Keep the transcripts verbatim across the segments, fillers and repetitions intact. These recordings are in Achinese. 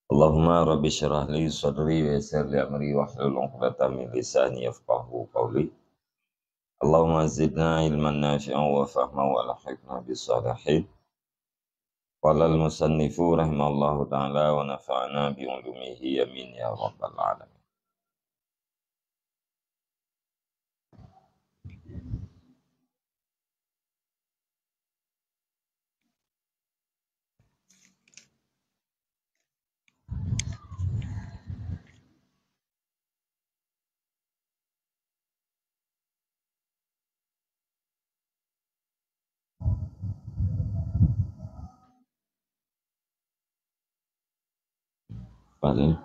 Allahumma rabbi syrah li sadri wa yassir li amri wahlul 'uqdatam min lisani yafqahu qawli. Allahumma zidna ilman nafi'an wa fahman wa alhiqna bis salihin. Qala al musannifu rahimallahu ta'ala wa nafa'na bi ulumihi, amin ya rabbal alamin. Apa ni?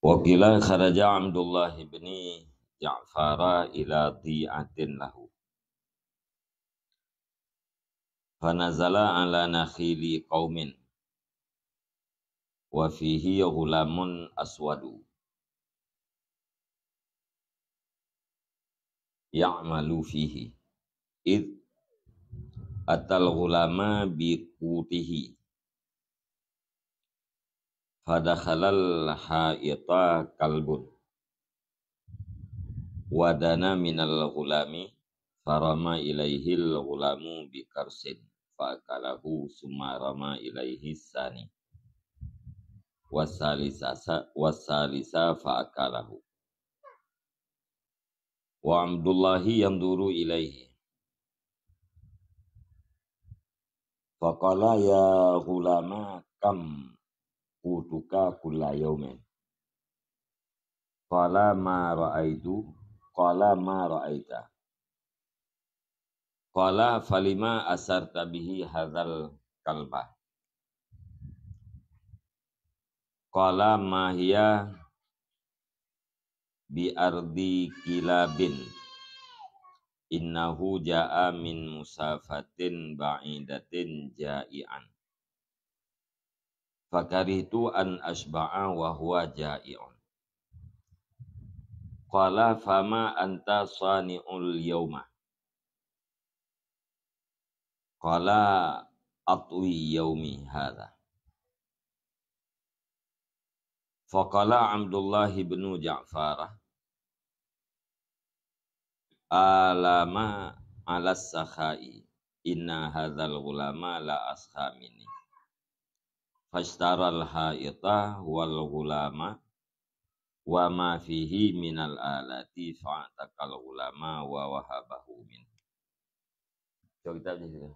Wa qila kharaja Abdullah bin Ja'fara ila di'atin lahu. Fanazala ala nakhili qaumin wa fihi ghulamun aswadu ya'malu fihi. Id atal ghulama bi qutihi. Fadakhalal haita kalbun. Wadana minal ghulami farama ilaihil ghulamu bi karsin. Fakalahu summa rama ilaihi sani. Wasalisa, wasalisa fakalahu. Wa Abdullahi yanzuru ilaihi. Faqala ya ghulama kam qutuka kulla yaumin. Qala ma ra'aitu, qala ma ra'aita. Qala falima asarta bihi hadzal kalba. Qala ma hiya bi ardi kilabin. Innahu ja'a min musafatin ba'idatin ja'i'an. Fakarihtu an asba'a wa huwa ja'i'un. Qala fama anta sani'ul yauma. Qala atwi yaumi hadha. Faqala Abdullah bin Ja'far, alama alas sakhai, inna hadzal ghulama la askha minni. Fashtaral haita wal ghulama wa ma fihi minal alati fa'takal ghulama wa wahabahu min. Cok kitab ni sini.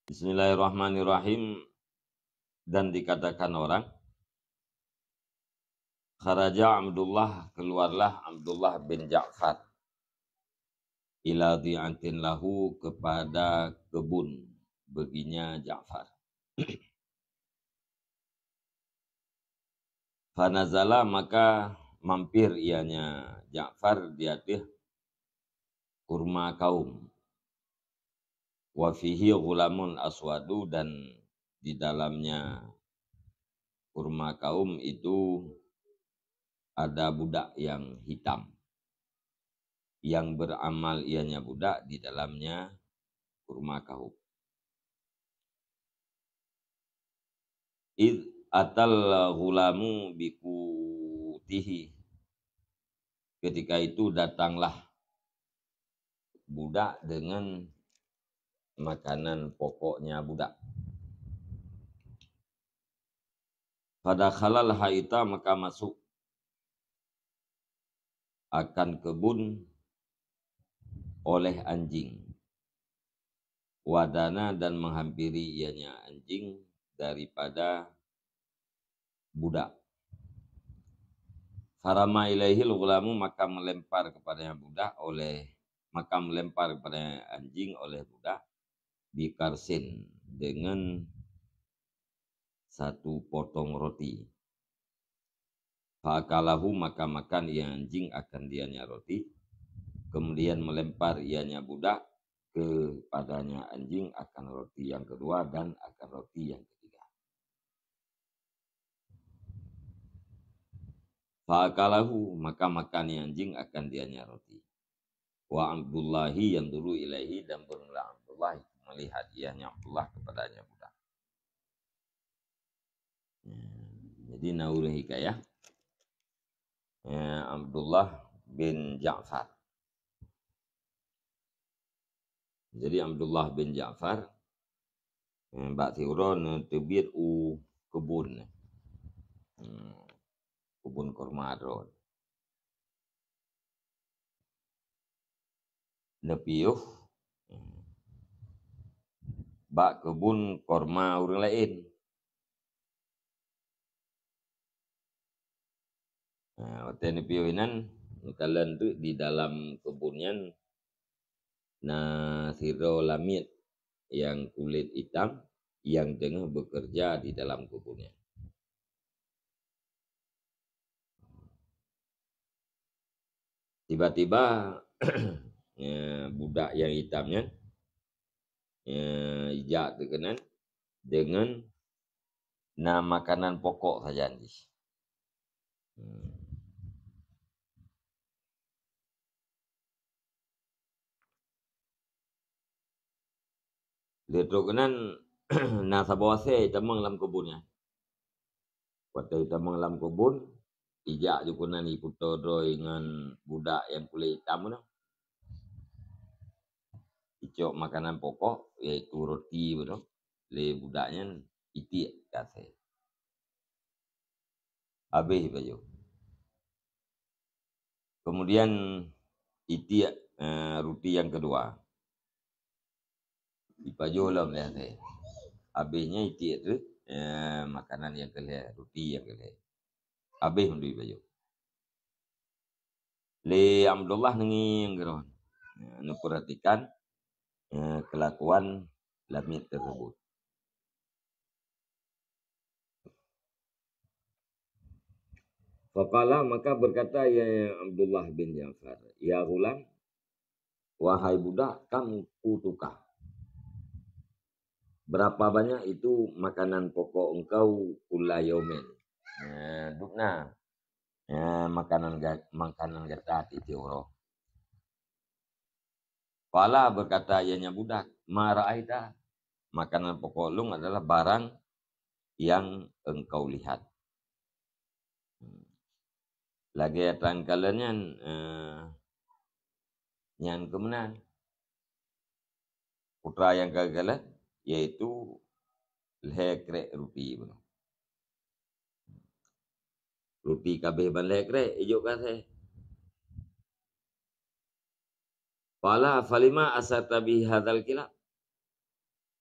Bismillahirrahmanirrahim. Dan dikatakan orang, kharaja Abdullah, keluarlah Abdullah bin Ja'far, ila di'atin lahu, kepada kebun baginya Ja'far. Fanazala, maka mampir ianya Ja'far di ateueh kurma kaum. Wa fihi ghulamun aswadu, dan di dalamnya kurma kaum itu ada budak yang hitam, yang beramal ianya budak di dalamnya kurma kaum. Id atal ghulamu bikutihi. Ketika itu datanglah budak dengan makanan pokoknya budak. Fadakhalal haita, maka masuk akan kebun oleh anjing. Wadana, dan menghampiri ianya anjing daripada budak. Farama ilaihil ghulamu, maka melempar kepadanya budak oleh, maka melempar kepada anjing oleh budak, bikarsin, dengan satu potong roti. Fa'akalahu, maka makan ia anjing akan dianya roti, kemudian melempar ianya budak kepadanya anjing akan roti yang kedua dan akan roti yang ketiga. Fa akalahu, maka makan anjing akan dianya roti. Wa Abdullahi yanzuru ilaihi, dan bermula Abdullah melihat ayahnya Abdullah kepadanya budak. Ya, jadi na ureuëng hikayah, ya, Abdullah bin Ja'far. Jadi Abdullah bin Ja'far, eh, bak siuroe neuteubiet u keubon, eh, keubon korma droe. Neupiôh, eh, bak keubon korma ureuëng laén. Ha, watée neupiôh inan, neukalon teuk di dalam keubon nyan na sidroe lamiet nyang kulét itam nyang teungoh beukeureuja di dalam keubon nyan. Tiba-tiba, eh, budak nyang itam nyan, eh, ijak teuk keunan deungon na makanan pokok sajan jih. Hmm. Lheueh trok keunan na saboh asèe itamong lam keubon nyan. Watèe itamong lam keubon, ijak jih keunan ipeutoe droe ngon budak nyang kulét itam nyan. Icok makanan pokok, yaitu roti bunoe, lé budak nyan itiek keu asèe. Habéh ipajoh. Kemudian itiek, eh, ruti nyang keudua. Ipajoh lom lé asèe. Habéh nyan itiek teuk, eh, makanan nyang keulhèe, ruti nyang keulhèe. Habéh mandum ipajoh. Lé Abdullah neungieng keudroe, eh, neupeuratikan, eh, keulakuan lamiet teuseubut. Faqala, maka berkata ia Abdullah bin Ja'far, "Ya ghulam, wahai budak, kam qutuka? Berapa banyak itu makanan pokok engkau kulla yaumin?" Eh, dubna, eh, makanan ga-, makanan gata tiep-tiep uroe. Qala, berkata ianya budak, "Ma ra'aita?" Makanan pokok lôn adalah barang yang engkau lihat. Lagèe nyang kalon nyan, eh, nyan keumeunan. Putra nyang ka geukalon, yaitu lhèe krek ruti bunoe. Ruti ka abéh ban lhèe krek, ijok keu asèe. Qala, "Falima asarta bi hadzal kilab?"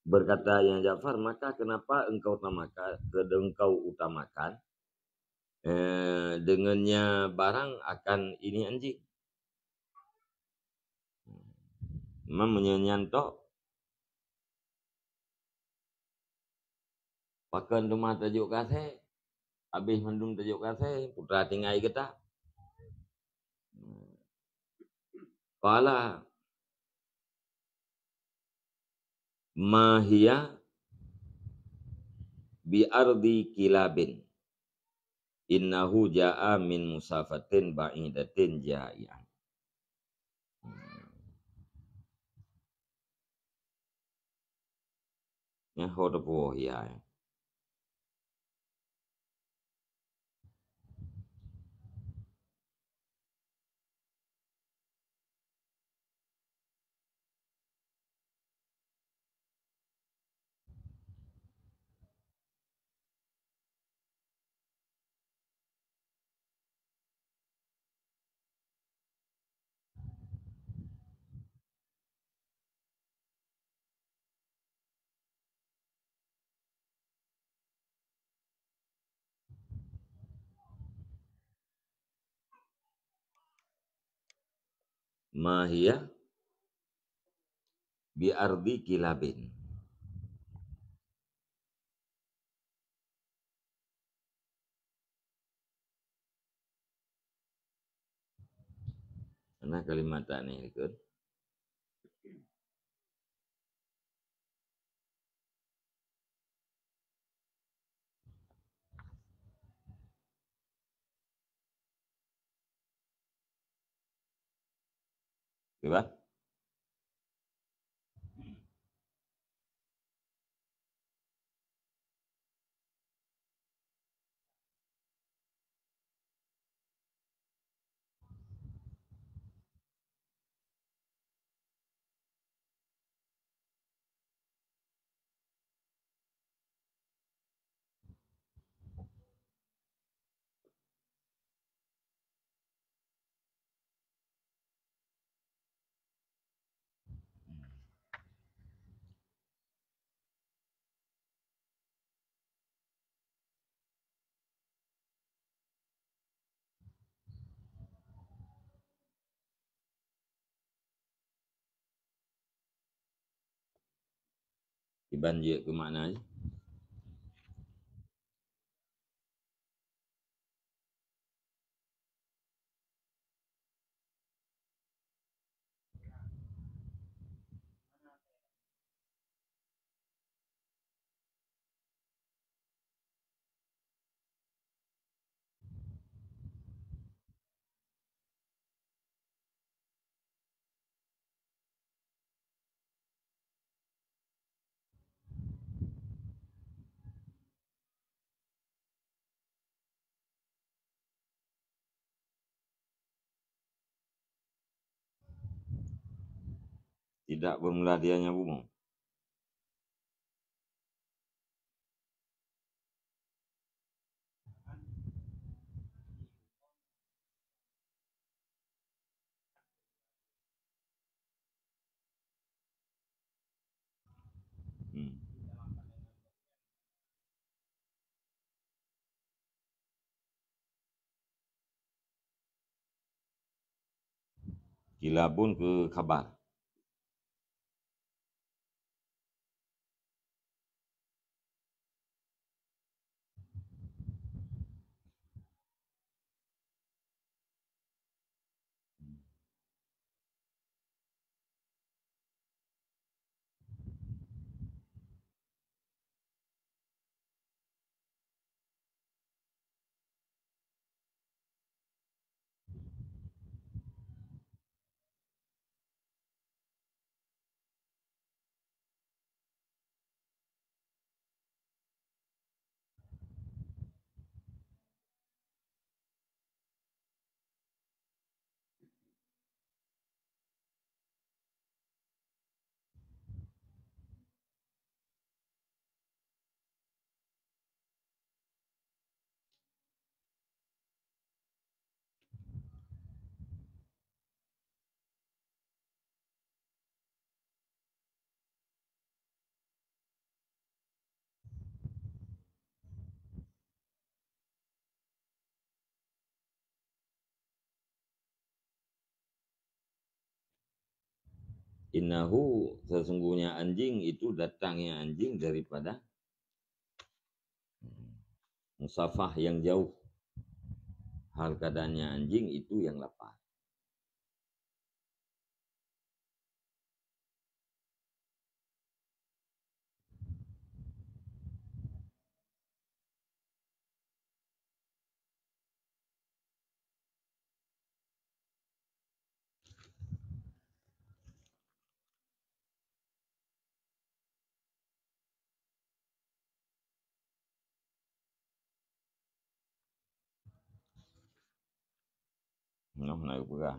Berkata ianya Ja'far, "Maka kenapa engkau tamaka-, engkau utamakan, eh, deungon nyan barang akan ini anjing?" Memang meunyoe nyan tok, pakon teuma tajok keu asèe, abéh mandum tajok keu asèe, putra tinggai gata. Qala, "Ma hiya bi ardi kilabin. Innahu ja'a min musafatin ba'idatin ja'ian." Nyan ho teupeue hiya nyan. "Ma hiya bi ardi kilabin." Ana kalimat tani likot. Iban? Iban jeuet keu makna jih. Tidak bermula dia nyan bumoe. Hmm. Kilabun keu khabar. Innahu, sesungguhnya anjing itu datangnya anjing daripada musafah yang jauh. Hal keadaannya anjing itu yang lapar. Noh na geupeugah.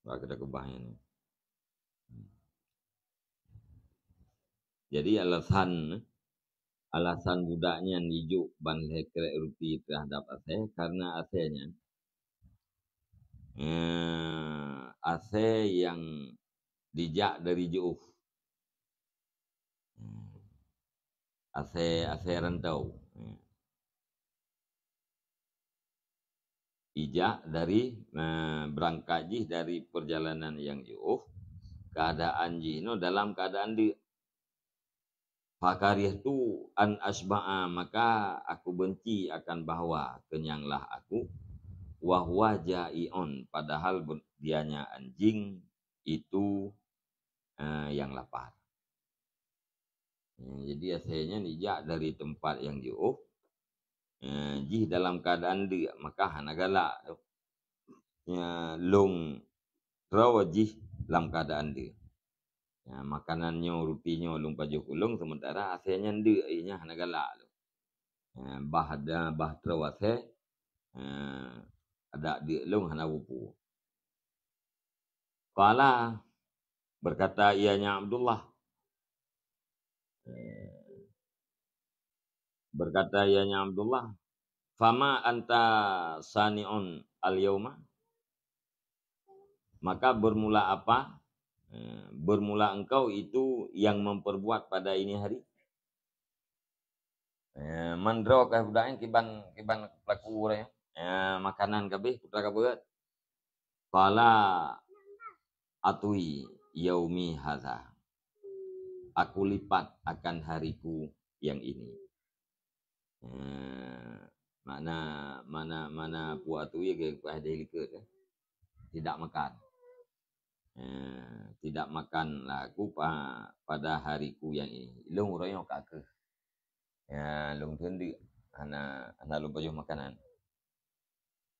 Bak kita keubah nyan. Jadi alasan, alasan budak nyan jijok ban lhèe krek ruti teuhadap asèe, karena asèe nyan, eh, asèe nyang jijak dari jiôh. Asèe, asèe rantau. Jijak dari, eh, beurangkat jih dari peurjalanan nyang jiôh, keuadaan jih nyoe dalam keuadaan deuk. Fakaritu an asba'a, maka aku benci akan bahwa kenyanglah aku, wa huwa ja'i'un, padahal ber-, dianya anjing itu, eh, yang lapar. Eh, jadi asèe nyan jijak dari teumpat nyang jiôh, eh, jih dalam keuadaan deuk, maka hana galak. Ya, lôn troe jih lam keuadaan deuk. Ya, makanan nyoe, ruti nyoe lôn pajoh keu lôn, sementara asèe nyan deuk, ié nyan hana galak lôn. Ya, bah da-, bah troe asèe, eh, adak deuk lôn hana peue-peue. Qala, berkata ianya Abdullah. Berkata ianya Abdullah, "Fama anta sani'un al-yauma?" Maka bermula apa, eh, bermula engkau itu yang memperbuat pada ini hari? Eh, mandro kah budak nyan kiban, kiban pelaku ureueng nyan. Eh, makanan kabeh, putra ka beuet. Qala atwi yaumi hadza. Aku lipat akan hariku yang ini. Eh, makna, makna, makna peue atwi ke, ke hadis likot, eh. Tidak makan. Eh, tidak makanlah aku pa-, pada hariku yang ini. Lôn uroe nyoe ka keuh. Ya, lôn teundeuk hana, hana lôn pajoh makanan.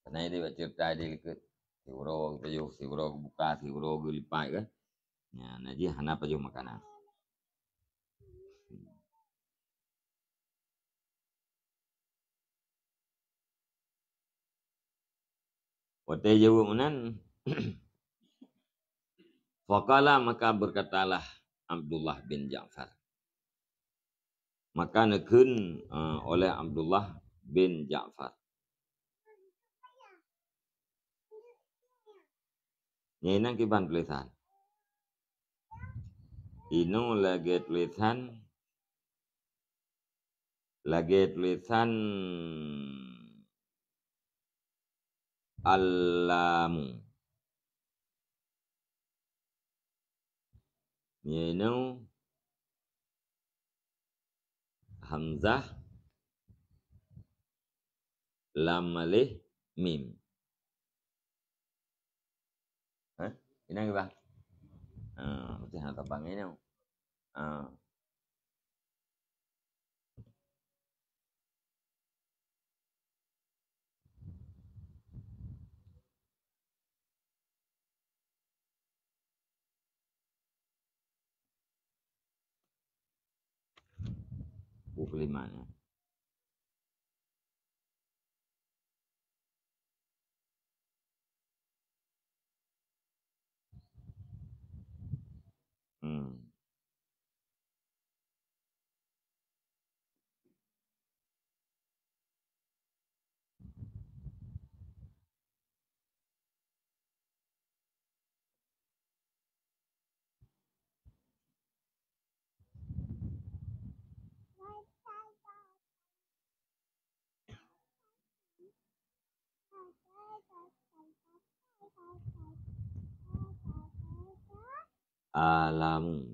Karena ideh bak cerita ideh likot. Siuroe geupajoh, siuroe geubuka, siuroe geulipat kan. Ya, na jih hana pajoh makanan. Watèe jaweueb meunan, faqala, maka berkatalah Abdullah bin Ja'far. Maka neukheun, eh, oleh Abdullah bin Ja'far. Nyan inan kiban tulisan. Inoe lagèe tulisan, lagèe tulisan al-lamu. Nyan inoe hamzah, lam alif, mim. Hah? Inang kiban? Ah, mesti hana tabang inoe. Ah. Buku lima ni. Hmm. Alamu.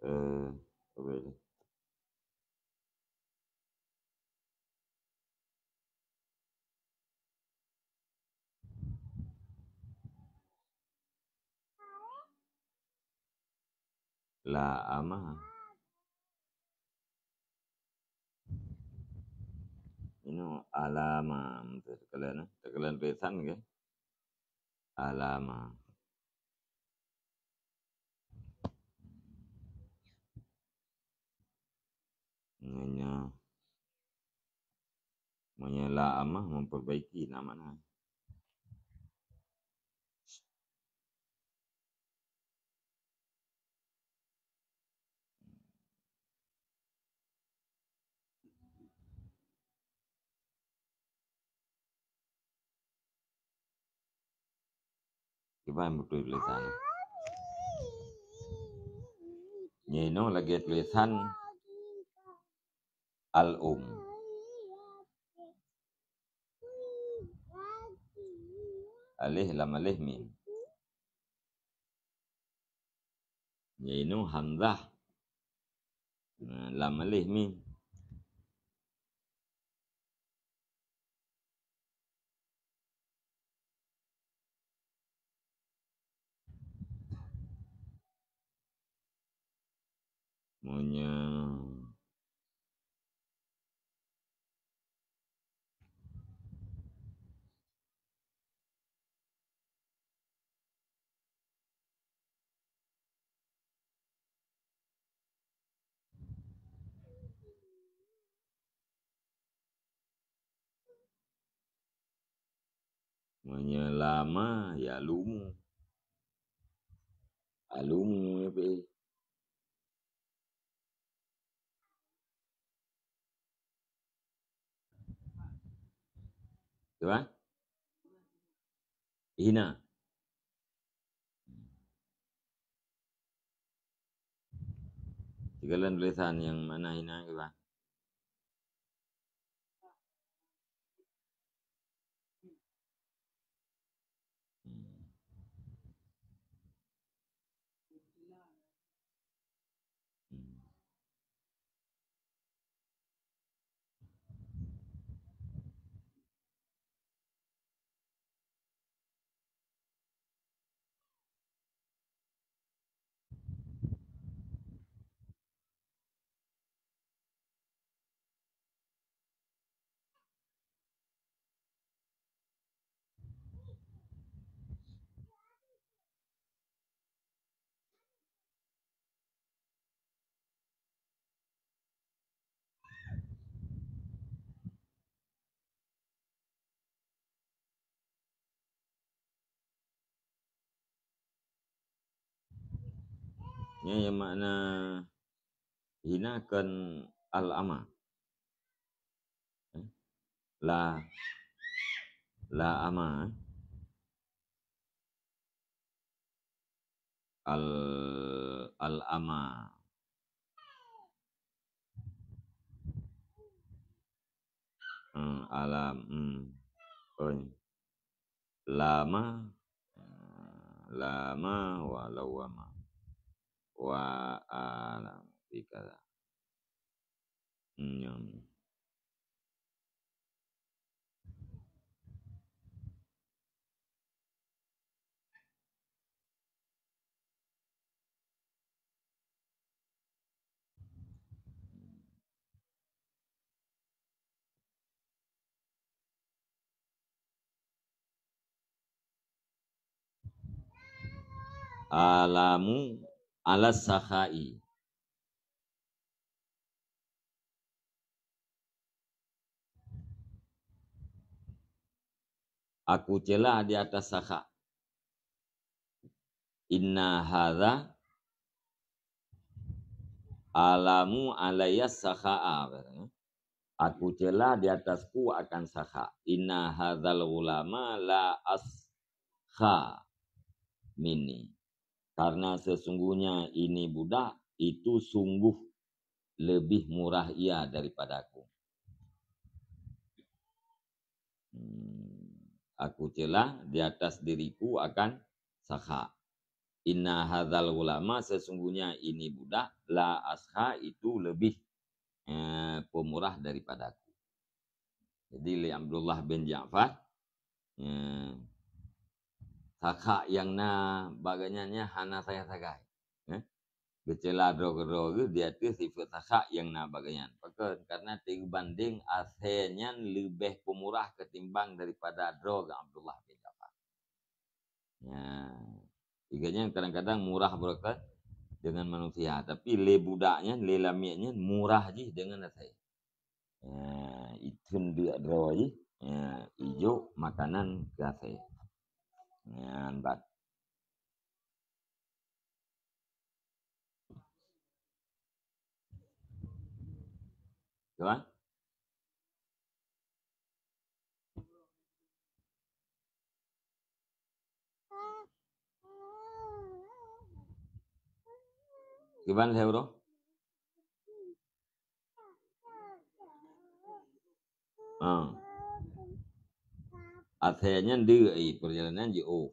Eh, apa ini? La ama. Inoe alama, teukeulon, teukeulon tulisan ke? Alama. Ngon nyoe. Meunyoe la amah memperbaiki nama na. Kiban beutôi tulisan. Nyoe inoe lagèe tulisan al-um. Alif lam alif mim. Nyoe inoe hamzah. Nah, lam alif mim. Meunyoe Meunyoe lama, ya lumu. Alumu ya pe. Coba. Hina. Sigohlom tulisan nyang mana hina, kiban. Hmm. Hmm. Nyan nyang makna hina kon al-ama. Eh? La, la ama, eh? Al, al-ama. Hmm, alam, hmm. Oh, ini. Lama, lama, wa lawama. Wa alam, fi kaza. Hmm, nyam. Alamu ala sakhai. Aku celah di atas sakha. Inna hadza alamu alayya sakha'a. Aku celah di atasku akan sakha. Inna hadzal ghulama la askha minni. Karena sesungguhnya ini budak itu sungguh lebih murah ia daripadaku. Hmm, aku celah di atas diriku akan sakha. Inna hadzal ghulama, sesungguhnya ini budak, la askha, itu lebih, eh, pemurah daripadaku. Jadi lé Abdullah bin Ja'far, eh, sakha nyang na bak gobnyan nyan hana sagai-sagai. Eh? Geuceula droe keudroe geuh di ateueh sifeuet sakha nyang na bak gobnyan. Pakon? Karena teubandeng asèe nyan leubeh peumurah ketimbang daripada droe geuh Abdullah bin Ja'far. Nyan. Gobnyan kadang-kadang murah beureukat deungon manusia, tapi lé budak nyan, lé lamiet nyan murah jih deungon asèe. Ya, iteun deuk droe jih. Ya, ijok makanan keu asèe. Nyan ban. Kiban? Kiban lhèe uroe? Ha. Asèe nyan deuk, eh, peurjalanan jiôh.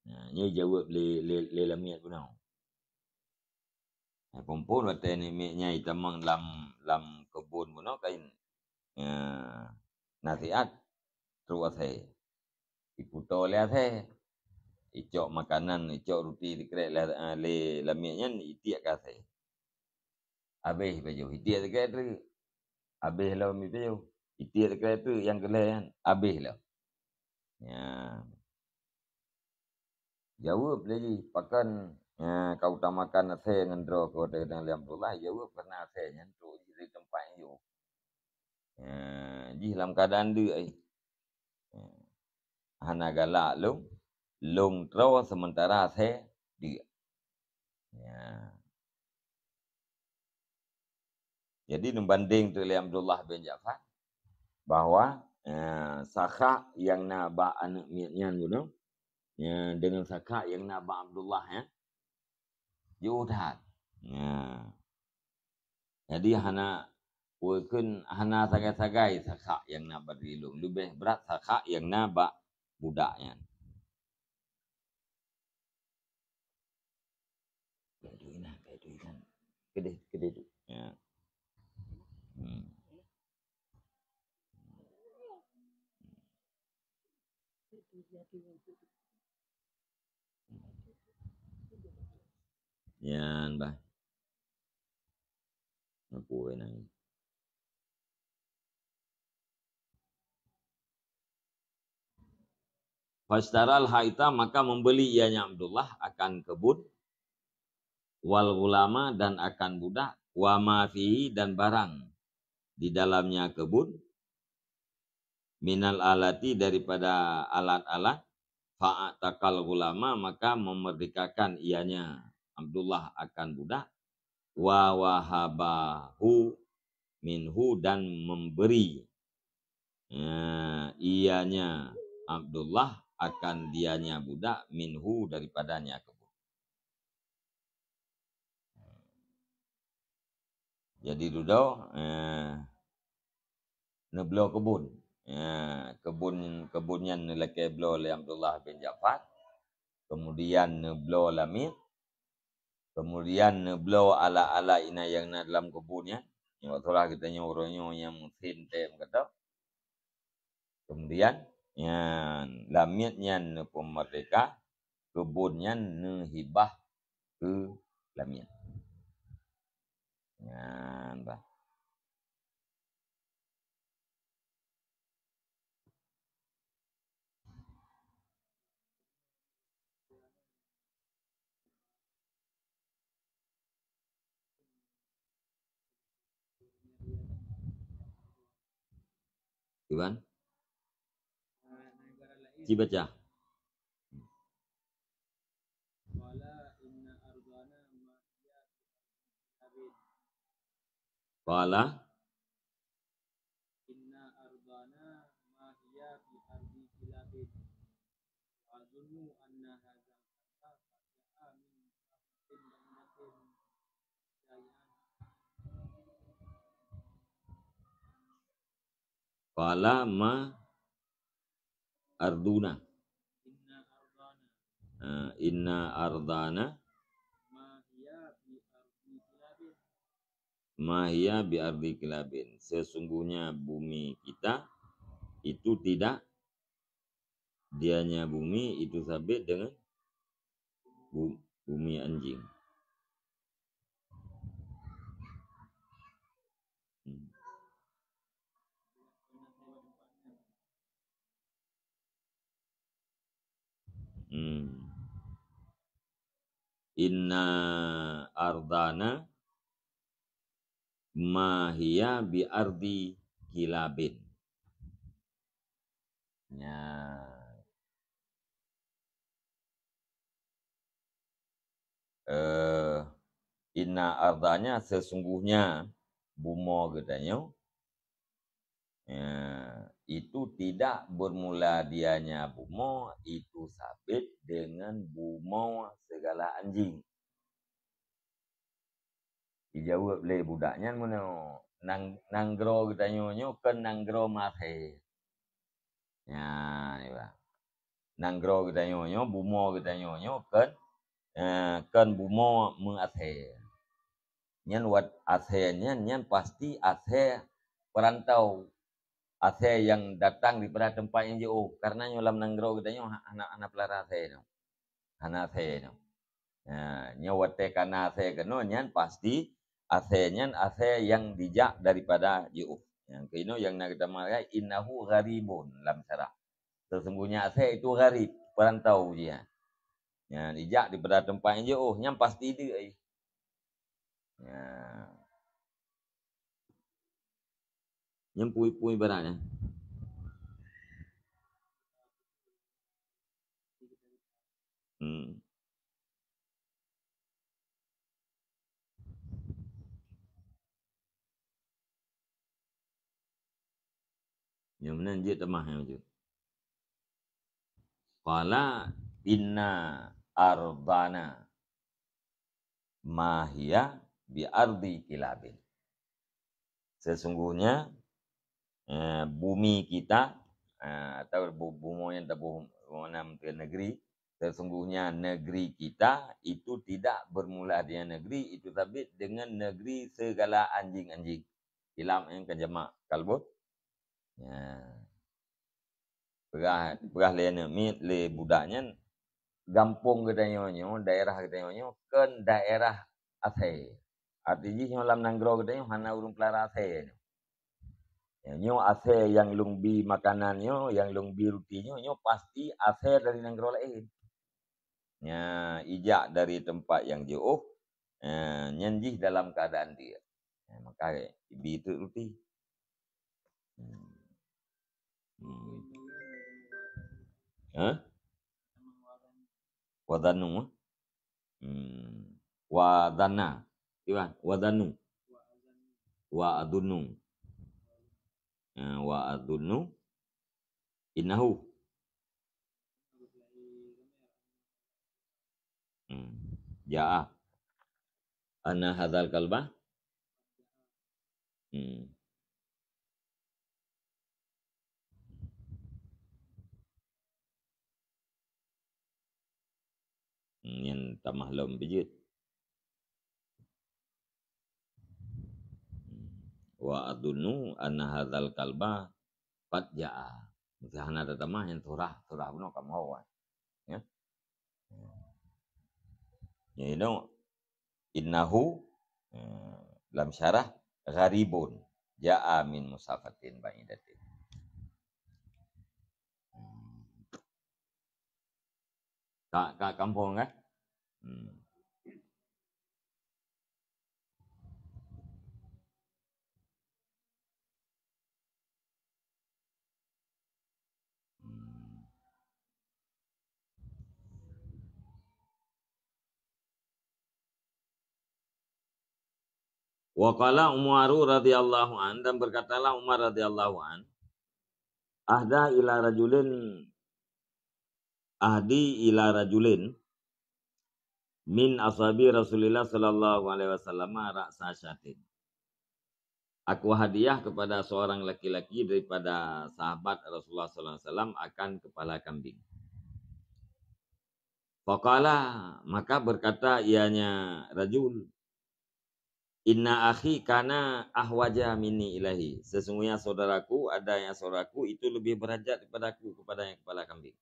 Nah, nyoe jaweueb lé, lé, lé lamiet bunoe. Nah, phôn-phôn watèe namiet nyan itamong lam, lam keubon bunoe kain. Ya, nasihat trok asèe. Iputo lé asèe. Icok makanan, icok ruti sikrek lé, lé lamiet nyan itiek keu asèe. Abéh pajoh, itiek sikrek treuk. Abéh lom ipajoh. Itiek sikrek treuk nyang keu lhèe nyan. Abéh lom. Ya. Jaweueb lé jih, pakon, eh, ka utamakan asèe ngon droe keu watèe geudong lé Abdullah? Jaweueb, karena asèe nyan trok jih di teumpat nyoe. Eh, jih lam keuadaan deuk, eh. Eh, hana galak lôn, lôn troe seumeuntara asèe deuk. Ya. Jadi, neubandeng teuk lé Abdullah bin Ja'far bahwa, eh, sakha nyang na bak aneuk miet nyan bunoe, eh, deungon sakha nyang na bak Abdullah, ya, jiôh that. Ya. Jadi, hana, peue kheun, hana sagai-sagai sakha nyang na bak diri lôn. Leubeh brat sakha nyang na bak budak nyan. Kayak duit nah, kayak duit kan. Kedeh, kedeh tu. Ya. Hmm. Nyan bah. Apa nang? Fashtaral haita, maka membeli ianya Abdullah akan kebun, wal ghulama, dan akan budak, wa ma fihi, dan barang di dalamnya kebun, minal alati, daripada alat-alat, fa'atakal ghulama, maka memerdekakan ianya Abdullah akan budak, wa wahabahu minhu, dan memberi, eh, ianya Abdullah akan dianya budak, minhu, daripadanya kebun. Jadi dudoe, eh, neubloe kebun. Eh, kebun, kebun nyan neulakèe bloe lé Abdullah bin Ja'far. Kemudian neubloe lamiet. Kemudian neubloe alat-alat inan nyang na dalam kebun nyan. Nyoe salah geutanyoe uroe nyoe nyang meusén tém keudroe. Kemudian, nyan, lamiet nyan neupeumeurdeka, keubon nyan neuhibah keu lamiet. Nyan bah. Iban? Ci baca. Qala, "Inna ardhana ma hiya bi ardhi kilabin. Wa azunnu anna hadzal khalqa qad ja'a min rahmatin ba'idatin syai'an." Qala ma arduna. Inna ardhana. Ah, inna ardhana. Ma hiya bi ardhi kilabin. Ma hiya bi ardhi kilabin. Sesungguhnya bumi kita itu tidak, dianya bumi itu sabé dengan bu-, bumi anjing. Hmm. Hmm. Inna ardhana ma hiya bi ardhi kilabin. Nya. Eh, inna ardhana, sesungguhnya bumoe geutanyoe, eh, itu tidak bermula dianya bumoe, itu sabit dengan bumoe segala anjing. Dijaweueb lé budak nyan meunoe, "Nang-, nanggroe geutanyoe nyoe kon nanggroe meuasée." Nyan, iba. Nanggroe geutanyoe nyoe, bumoe geutanyoe nyoe kon, eh, kon bumoe meuasée. Nyan wat asée nyan, nyan pasti asée perantau. Asée nyang datang daripada teumpat nyang jiôh. Karena nyoe lam nanggroe geutanyoe ha-, hana, hana peulara asée nyoe. Hana asée nyoe. Ha, nyoe watée kana asée keunoe nyan pasti asée nyan asée nyang dijak daripada jiôh. Nyang keunoe nyang na geutamah lagée, "Innahu gharibun" lam syarah. Sesungguhnya asée itu gharib, perantau jih. Nyan dijak daripada teumpat nyang jiôh, nyan pasti deuk jih. Nyan. Nyan pui-pui barat, eh. Hmm. Nyang meunan jeuet tamah nyang jeuet. Qala inna ardhana ma hiya bi ardi kilabin. Sesungguhnya, eh, bumi kita, eh, atau bu-, bumoe nyang taboh meunan negeri, sesungguhnya negeri kita itu tidak bermula dengan negeri itu sabit dengan negeri segala anjing-anjing. Kilab nyan ka jamak kalbun. Ya. Peugah, peugah lé aneuk miet lé budak nyan, gampông geutanyoe nyoe, daerah geutanyoe nyoe kon daerah asée. Arti jih nyoe lam nanggroe geutanyoe hana ureuëng peulara asée nyoe. Ya, nyoe asée nyang lôn bi makanan nyoe, nyang lôn bi ruti nyoe, nyoe pasti asée dari nanggroe laén. Nya, ijak dari teumpat nyang jiôh, eh, nyan jih dalam keuadaan diek. Eh, maka ibi teuk ruti. Hmm. Hmm. Hah? Wa dhannu, eh? Hmm. Wa dhanna. Iban, wa dhannu. Wa adhunnu. Eh, wa adhunnu. Innahu. Hmm. Jaa. Anna hadzal kalba. Hmm. Nyan tamah lom beujeuet. Wa adhunnu anna hadzal kalba qad jaa. Meusé hana tatamah nyan surah, surah bunoe ka meuhôi. Ya. Jadi, innahu, eh, lam syarah gharibun jaa min musafatin ba'idatin. Hmm. Ka, ka kampung kan? Hmm. Hmm. Wa qala Umaru radhiyallahu an, dan berkatalah Umar radhiyallahu an, "Ahda ila rajulin, ahdi ila rajulin min ashabi Rasulillah sallallahu alaihi wasallam ra'sa syatin." Aku hadiah kepada seorang laki-laki daripada sahabat Rasulullah sallallahu alaihi wasallam akan kepala kambing. Faqala, maka berkata ianya rajul, "Inna akhi kana ahwaja minni ilaihi." Sesungguhnya saudaraku, adanya saudaraku itu lebih berhajat daripada aku kepada yang kepala kambing.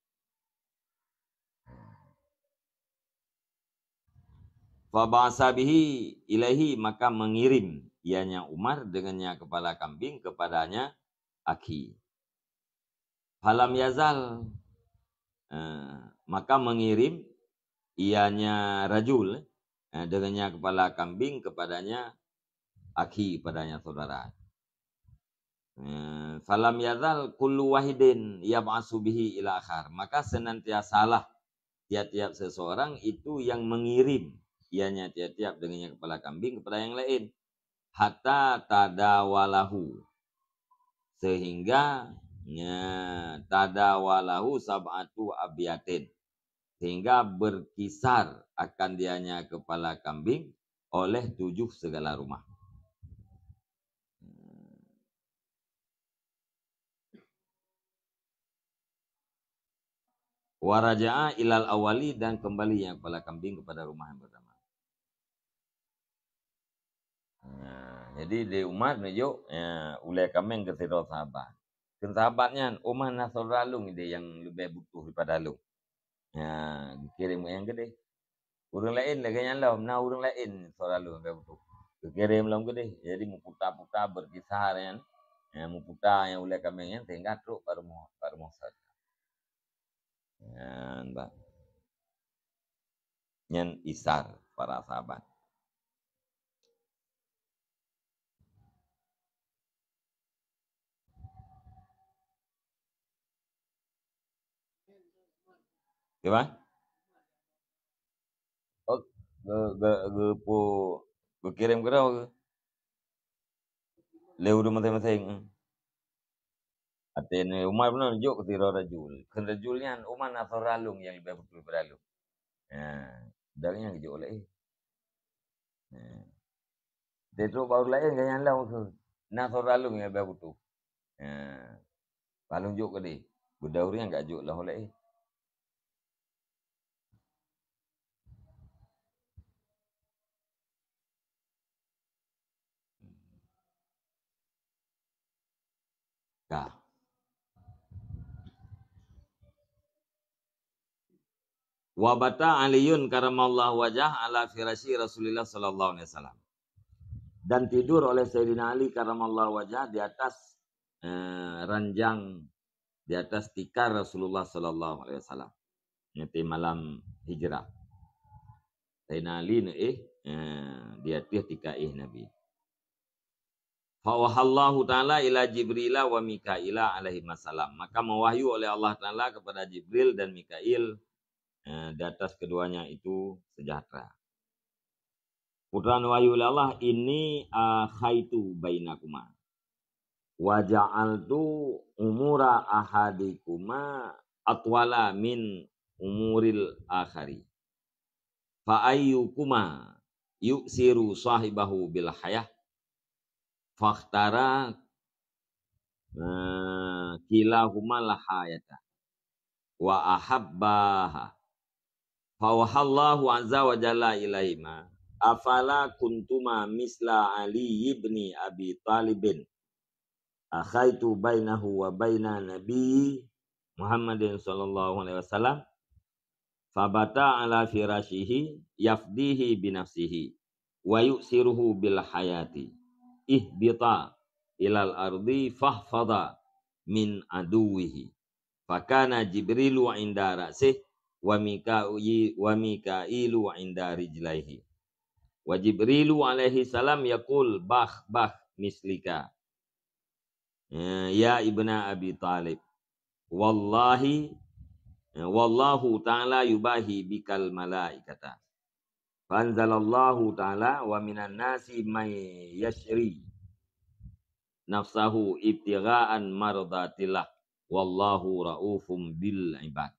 Faba'asa bihi ilaihi, maka mengirim ianya Umar dengannya kepala kambing kepadanya akhi. Falam yazal, eh, maka mengirim ianya rajul, eh, dengannya kepala kambing kepadanya akhi, padanya saudara. Eh, falam yazal kullu wahidin yab'asu bihi ila akhar. Maka senantiasalah tiap-tiap seseorang itu yang mengirim ianya tiap-tiap dengannya kepala kambing kepada yang lain. Hatta tadawalahu. Sehingga, ya, tadawalahu sab'atu abyatin. Sehingga berkisar akan dianya kepala kambing oleh tujuh segala rumah. Waraja'a ilal awali, dan kembali yang kepala kambing kepada rumah yang pertama. Nah, jadi di Umar nunjuk, ya, ulée kaméng keu sidroe sahabat. Kheun sahabat nyan, "Umat na saudara lôn ideh nyang leubeh butuh daripada lôn." Ya, geukirém nyang keudeh. Ureuëng laén lagée nyan lom, na ureuëng laén saudara lôn leubeh butuh. Geukirém lom keudeh. Jadi meuputa-puta berkisar nyan, ya, meuputa nyang ulée kaméng nyan sehingga trok bak rumoh, bak rumoh saudara. Nyan bah. Nyan isar para sahabat. Kiban? Oh, ge-, ge-, geupu-, geukirém keudroe geuh. Lé ureuëng maséng-maséng. Até Nabi Umar pun jok keu sidroe rajul. Kheun rajul nyan, "Umat na saudara lôn nyang leubeh beutôi daripada lôn." Ha, dan nyang jok lé. Ha. Dia trok bak ureuëng laén, gobnyan lom kheun, "Na saudara lôn nyang leubeh beutôi." Ha. Bah lôn jok keudeh. Beudôh ureuëng nyang ka jok lom lé. Ka. Wa bata Aliun karamallahu wajah ala firasyi Rasulillah sallallahu alaihi wasallam. Dan tidur oleh Sayyidina Ali karamallahu wajah di atas, eh, ranjang, di atas tikar Rasulullah sallallahu alaihi wasallam. Ngerti malam hijrah. Sayyidina Ali neuéh, eh, di ateueh tika éh Nabi. Fa wahallahu ta'ala ila Jibrila wa Mikaila alaihi salam. Maka mewahyu oleh Allah Ta'ala kepada Jibril dan Mikail, eh, di atas keduanya itu sejahtera. Putra wahyu oleh Allah, "Inni akhaitu bainakuma. Wa ja'altu umura ahadikuma atwala min umuril akhari. Fa ayyukuma yuksiru sahibahu bil hayah." Fakhtara, eh, kilahumal hayata wa ahabbaha. Fa wahallahu azza wa jalla ilaihima, "Afala kuntuma misla Ali ibni Abi Talibin, akhaitu bainahu wa baina Nabi Muhammadin sallallahu alaihi wasallam, fabata ala firashihi yafdihi binafsihi wa yuksiruhu bil hayati, ihbita ilal ardi fahfadha min aduwihi." Fakana Jibrilu inda ra'sih wa Mika-, wa Mikailu inda rijlaihi. Wa Jibrilu alaihi salam yaqul, "Bah, bah, mislika, eh, ya ibna Abi Talib. Wallahi, eh, wallahu ta'ala yubahi bikal malaikata." Fa anzalallahu ta'ala, "Wa minan nasi may yashri nafsahu ibtigha'an mardatillah, wallahu raufum bil ibad."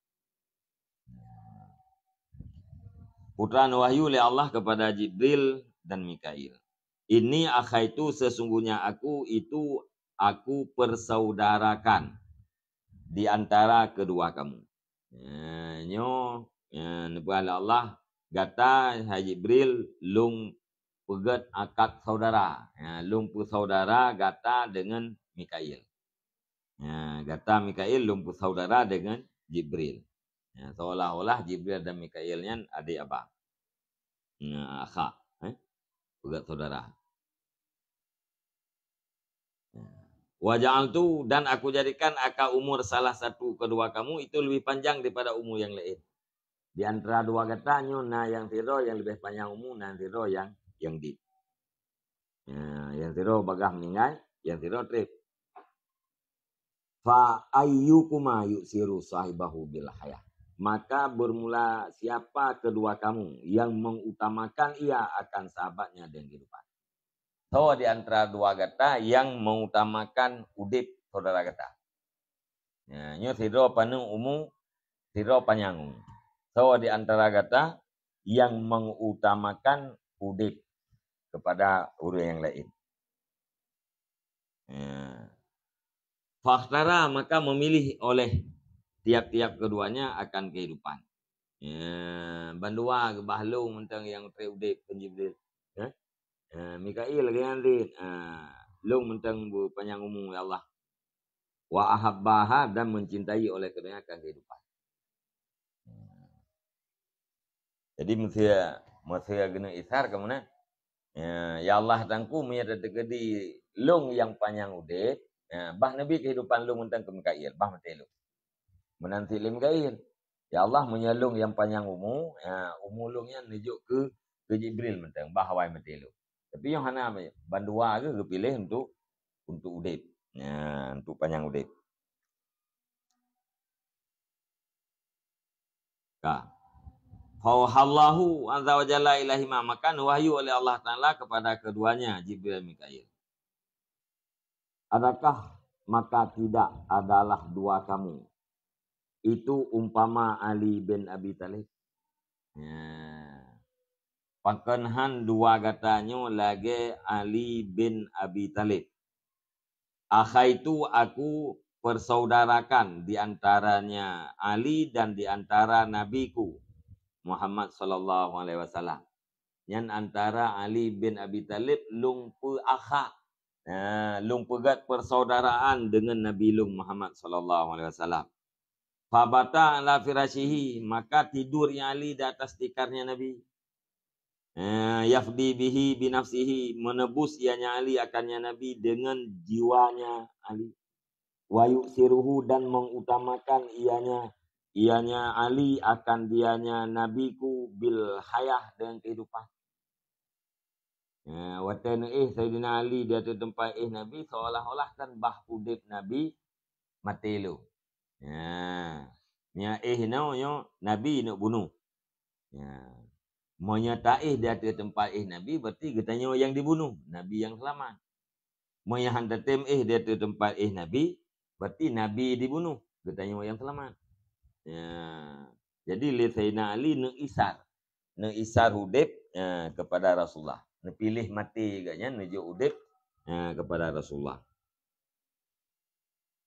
Putra wahyu lé Allah kepada Jibril dan Mikail. "Inni akhaitu, sesungguhnya aku itu, aku persaudarakan di antara kedua kamu." Ya, nyoe, ya, neupeugah lé Allah, "Gata, hai Jibril, lôn peugét akad saudara." Ya, lôn peusaudara gata deungon Mikail. Ya, gata Mikail lôn peusaudara deungon Jibril. Ya, seolah-olah Jibril dan Mikail nyan adék abang. Ya, akha, eh? Peugét saudara. Ya. "Wa ja'altu, dan aku jadikan aka umur salah satu kedua kamu itu lebih panjang daripada umur yang lain. Di antara dua gata nyoe na nyang sidroe nyang leubeh panyang umu, na nyang sidroe nyang, nyang dit." Ya, nyang sidroe bagaih meuninggai, nyang sidroe treb. Fa ayyukuma yu'siru sahibahu bil hayah. Maka bermula siapa kedua kamu yang mengutamakan ia akan sahabatnya dengan kehidupan. Soe di antara dua gata yang mengutamakan udeb saudara gata? Ya, nyoe sidroe paneuk umu, sidroe panyang umu. Soe di antara gata yang mengutamakan udeb kepada ureuëng nyang laén? Ya. Fakhtara, maka memilih oleh tiap-tiap keduanya akan kehidupan. Ya, bandua geubah lôn mantong nyang treb udeb, kheun Jibril. Ya. Ya, Mikail lagée nyan, ah, lôn mantong beupanyang umu, ya Allah. Wa ahabbaha, dan mencintai oleh keduanya akan kehidupan. Jadi meusé, meusé geuneuk isar keu meunan. Ya, ya Allah Tuhanku, meunyoe tateukeudi lôn nyang panyang udeb, ya, bah neubi kehidupan lôn mantong keu Mikail, bah maté lôn. Meunan cit lé Mikail. Ya Allah, meunyoe lôn nyang panyang umu, ya, umu lôn nyan neujok keu, keu Jibril mantong, bah awai maté lôn. Tapi nyoe hana, bandua geuh geupiléh untuk, untuk udeb. Ya, untuk panyang udeb. Ka. Fauhallahu azza wa jalla ilaihima, maka neuwahyu oleh Allah Taala kepada keduanya, Jibril dan Mikail. Adakah maka tidak adalah dua kamu itu umpama Ali bin Abi Thalib? Ya. Pakon han dua gata nyoe lagée Ali bin Abi Thalib. Akhaitu, aku persaudarakan di antaranya Ali dan di antara nabiku Muhammad sallallahu alaihi wasallam. Nyan antara Ali bin Abi Thalib lôn peuakha. Nah, lôn peugét persaudaraan dengan Nabi lôn Muhammad sallallahu alaihi wasallam. Fabata ala firasyihi, maka tidur ia Ali di atas tikarnya Nabi. Eh, yafdi bihi binafsihi, menebus ianya Ali akannya Nabi dengan jiwanya Ali. Wa yu'siruhu, dan mengutamakan ianya, ianya Ali akan dianya Nabiku bil hayah, dengan kehidupan. Ya, watée neuéh Saidina Ali di ateueh teumpat éh Nabi, seolah-olah kan bah udeb Nabi maté lom. Ya. Nyan éh inoe nyoe Nabi neuk bunoh. Ya. Meunyoe taéh di ateueh teumpat éh Nabi, berarti geutanyoe nyang dibunoh, Nabi nyang seulamat. Meunyoe han tatem éh di ateueh teumpat éh Nabi, berarti Nabi dibunoh, geutanyoe nyang seulamat. Ya. Jadi lé Saidina Ali neuisar, neuisar udeb, ya, kepada Rasulullah. Neupiléh maté gobnyan, neujok udeb, ya, kepada Rasulullah.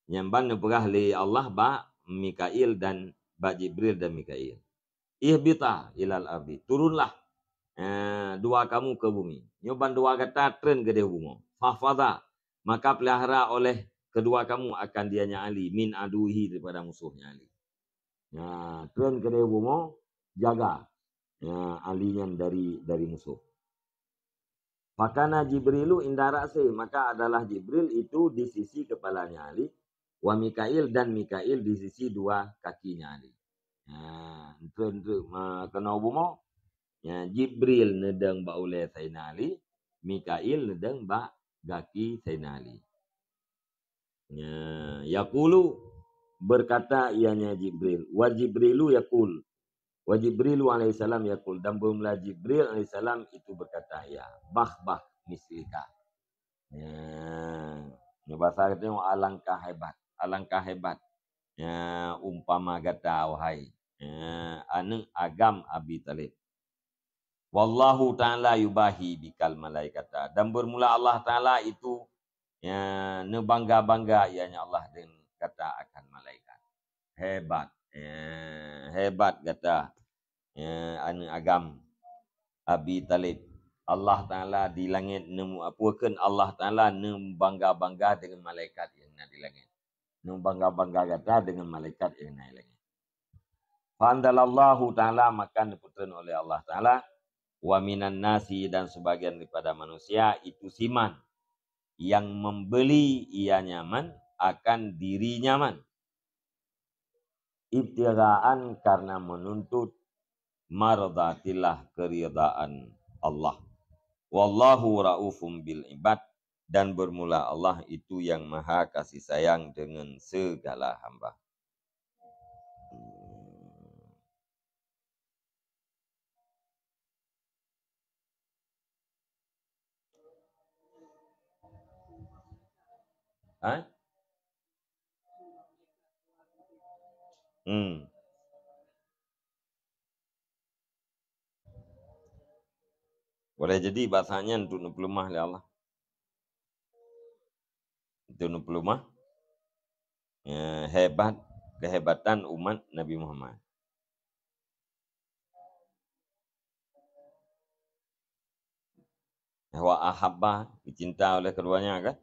Nyan ban neupeugah lé Allah bak Mikail dan bak Jibril dan Mikail, "Ihbita ilal ardi, turunlah, eh, dua kamu ke bumi. Nyoe ban dua gata treun keudeh bumoe. Fahfaza, maka pelihara oleh kedua kamu akan dianya Ali, min aduwihi, daripada musuhnya Ali." Nah, treun keudeh bumoe, jaga, ya, Ali nyan dari, dari musuh. Fakana Jibrilu inda ra'si, maka adalah Jibril itu di sisi kepalanya Ali, wa Mikail, dan Mikail di sisi dua kakinya Ali. Ha, enteuk-enteuk ma-, keunoe bumoe, ya, Jibril neudong bak ulée Saidina Ali, Mikail neudong bak gaki Saidina Ali. Ya, yaqulu, berkata ianya Jibril, wa Jibrilu yaqul, wa Jibrilu alaihissalam yaqul, dan bermula Jibril alaihissalam itu berkata, ya, bah, bah, mislika. Ya, nyoe basa geutanyoe, alangkah hebat, alangkah hebat. Ya, umpama gata, wahai, ya, aneuëk agam Abi Thalib. Wallahu ta'ala yubahi bikal malaikata. Dan bermula Allah Ta'ala itu, ya, neubangga-bangga ianya Allah dengan gata akan malaikat. Hebat, ya, hebat gata, ya, aneuëk agam Abi Thalib. Allah Ta'ala di langét neu-, apa kheun Allah Ta'ala neubangga-bangga dengan malaikat nyang na di langét. Neubangga-bangga gata dengan malaikat nyang na di langét. Fa anzalallahu ta'ala, maka neupeutreun oleh Allah Ta'ala, wa minan nasi, dan sebagian daripada manusia, itu siman, yang membeli ianya man akan dirinya man. Ibtigha'an, karena menuntut, mardatillah, keridaan Allah. Wallahu raufum bil ibad, Dan bermula Allah itu yang Maha Kasih Sayang dengan segala hamba. Ha? Hmm. Boleh jadi bak saat nyan untuk neupeuleumah lé Allah. Untuk neupeuleumah, eh, hebat, kehebatan umat Nabi Muhammad. Wa ahabba, dicinta oleh keduanya kan?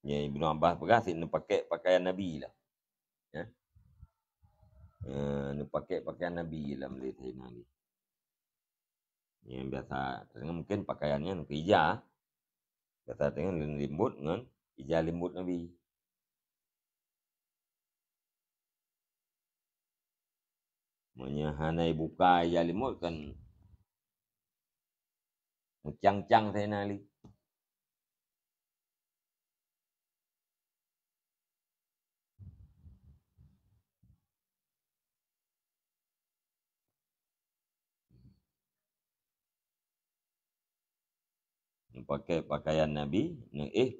Ya, Ibnu Abbas peugah cit neupakèk pakaian Nabi lah. Ya. Eh, neupakèk pakaian Nabi lam lé Saidina Ali. Nyang biasa, mungkin pakaian nyan keu ija. Biasa deungon leumbot ngon ija leumbot Nabi. Meunyoe hana ibuka ija leumbot kan meucang-cang Saidina Ali. Neupakèk pakaian Nabi, neuéh